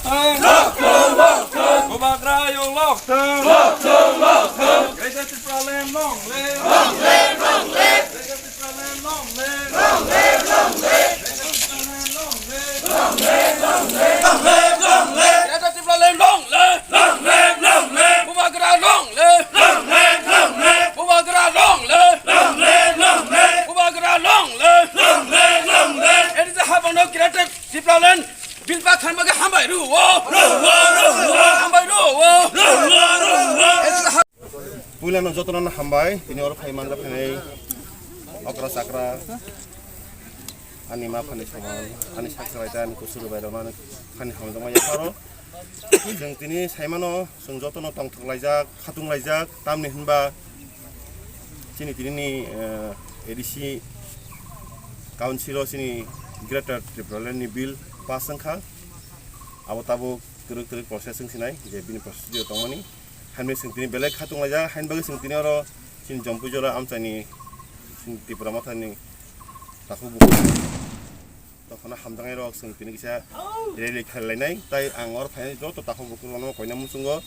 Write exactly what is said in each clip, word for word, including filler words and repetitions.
Lokthwng, lokthwng. Bubagra ayuk lokthwng. Lokthwng, lokthwng. Greater Tipraland long live. Long live, long live. Greater Tipraland long live. Long live, long live. Greater Tipraland long live. Long live, long live. Long live, long live. Greater Tipraland long live. Long live, long live. Bubagra long live. Long live, long live. Bubagra long live. Long live, long live. Bubagra long live. Long live, long live. It is a habano Greater Tipraland. Bilba khan bagwi hambai rwo. Rwo, rwo. Hambai rwo. Rwo, rwo. Puilano jotono hambai, tini oro phai manjak phainai okra chakra ani ma phani soman, ani sak chwrai tei ani kusuru bai rokno ani phani hamjakma yapharo. Chwng tini saimano, chwng jotono tongthok laijak, khatung laijak, tamni hinba chini tinini, eh, A D C Council o chini Greater Tipraland ni bill pass wngkha. Abo tabuk twrwk twrwk process wng sinai, je bini procedure tongmani. Haino chwng tini belai khatung laijak, haino bagwi chwng tini oro chini Jompuijora amchaini chini Tipra Mothani takhuk bukhuk. Tongphano hamjaknai rok chwng tini kisa rally khlai lainai. Tai ang oro phainai joto takhuk bukhuk rokno koina muchungo.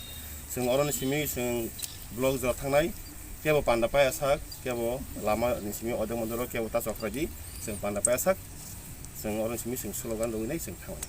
Chwng oroni simi chwng block jora thangnai. Kebo panda paya sak, kebo lama ni simi odek modoro kebo ta chokrai di. Chwng panda paya sak. Chwng oroni simi chwng slogan rwinai chwng thangnai.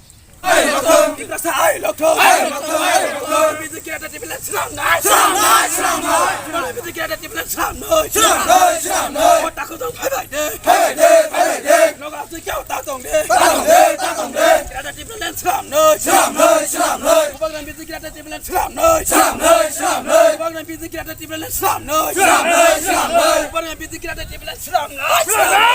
Tiprasa hai lokthwng. Hai lokthwng, hai lokthwng. Bini Greater Tipraland swnamnai. Swnamnai, swnamnai. Bini Greater Tipraland swnamnai. Swnamnai, swnamnai. O takhuk tong phaibai de. Phaibai de, phaibai de. Nogo aswk khe o ta tong de. Ta tong de, ta tong de. Greater Tipraland swnamnai. Swnamnai, swnamnai. Bubagra bini Greater Tipraland swnamnai. Swnamnai, swnamnai. Bubagra bini Greater Tipraland swnamnai. Swnamnai, swnamnai. Bubagra bini Greater Tipraland swnamnai. Swnamnai.